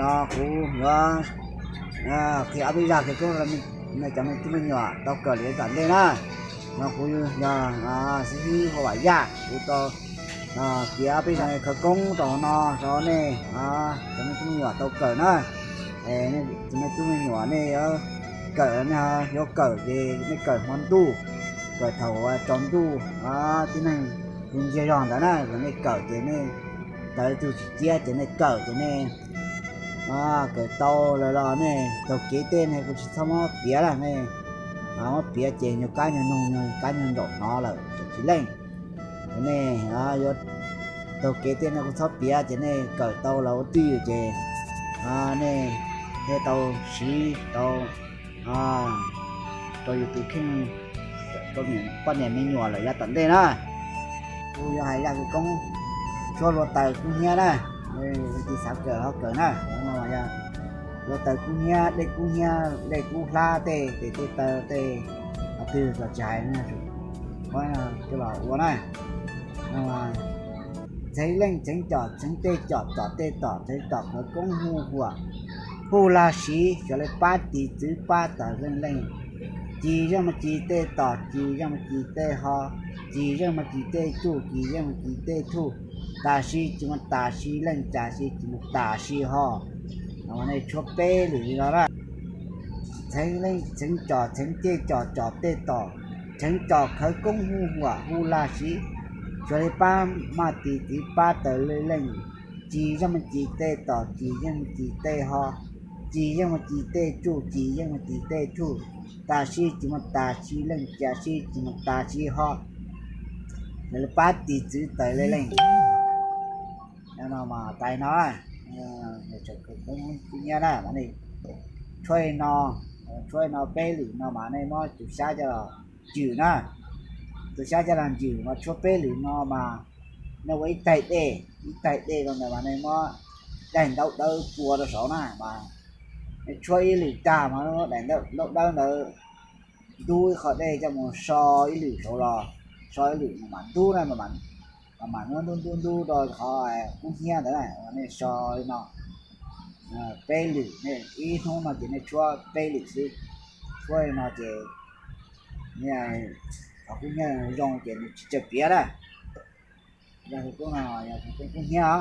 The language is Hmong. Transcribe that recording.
Kuv yuav qhia ob peb zaj khawv koob rau nej cov me tub me nyuam tau kawm lawm yav tom ntej na. No kuv yog xib hwb Hu Vam Yaj, kuv tau piav ob peb zaj khawv koob rau no rau nej cov me tub me nyuam tau kawm na. Cov me tub me nyuam nej yuav kawm, nej yuav kawm ces nej kawm hmo ntuj, kawm thaum tsaus ntuj tib neeg tus ntsiag zog ntawd na, nej kawm ces nej tawv tug tsis ciab ces nej kawm ces nej kawm tau lawm los nej taug kev tej nej kuj tsis txhob muab piav lawm, nej muab piav ces nyuag kab nyuag noog nyuag kab nyuag nraum hnov lawm tsis leej. Ces nej yuav taug kev tej nej kuj txhob piav ces nej kawm tau los ua twj ywm ces nej thiaj tau siv tau rau yus tus kheej, rau poj niam me nyuam lawm yav tom ntej na. Kuv yuav hais zaj khawv koob tshuab hluav taws kub hnyiab na, leej twg xav kawm ho kawm na. Hluav taws kub hnyiab, dej kub hnyiab, dej kub hlab tej, tes tej taw tej, qhov twg los tsis hais, coj los ua na. Txheev leej txheev cos txheev tej cos cos tej tom txheev tom khawv koob hu huam hu lag siv, xyov li pab tis txwv pab tawm leej leej. Ci zeej mas ci tej tom, ci zeej mas ci tej ho, ci zeej mas ci tej tsuj, ci zeej mas ci tej thuj. Tam sim tsis mus tam sim leej, tam sim tsis mus tam sim ho. Nej tshuab peb lwm li no na. Txheev leej txheev cos txheev tej cos cos tej tom, txheev cos khawv koob hu huam hu lag siv, xyov li pab maj tis txwv pab tawm leej leej. Ci zeej mas ci tej tom, ci zeej mas ci tej ho, ci zeej mas ci tej tsuj, ci zeej mas ci tej thuj. Tam sim tsis mus tam sim leej, tam sim tsis mus tam sim ho, xyov li pab tis txwv tawm leej leej. No mas tais no, kub hnyiab na, tshuab no, tshuab no peb lwm no mas nej muab tus xyab coj los ncws na. Tus xyab coj los ncws mas tshuab peb lwm no mas nej ua ib taig dej, ib taig dej rau ntawd mas nej muab daim ntaub dawb pua rau saud na mas nej tshuab ib lwm tag mas nej muab daim ntaub dawb ntawd ntub ib qho dej coj mus so ib lwm saud los, so ib lwm mas ntub na, mam ntub ntub ntub ntub rau qhov kub hnyiab ntawd na, nej so li no peb lwm, nej ib hnub no ces nej tshuab peb lwm xwb, tshuab li no ces qhov kub hnyiab zoo ces nws tsis tsaws piav na. Yog kub hnyiab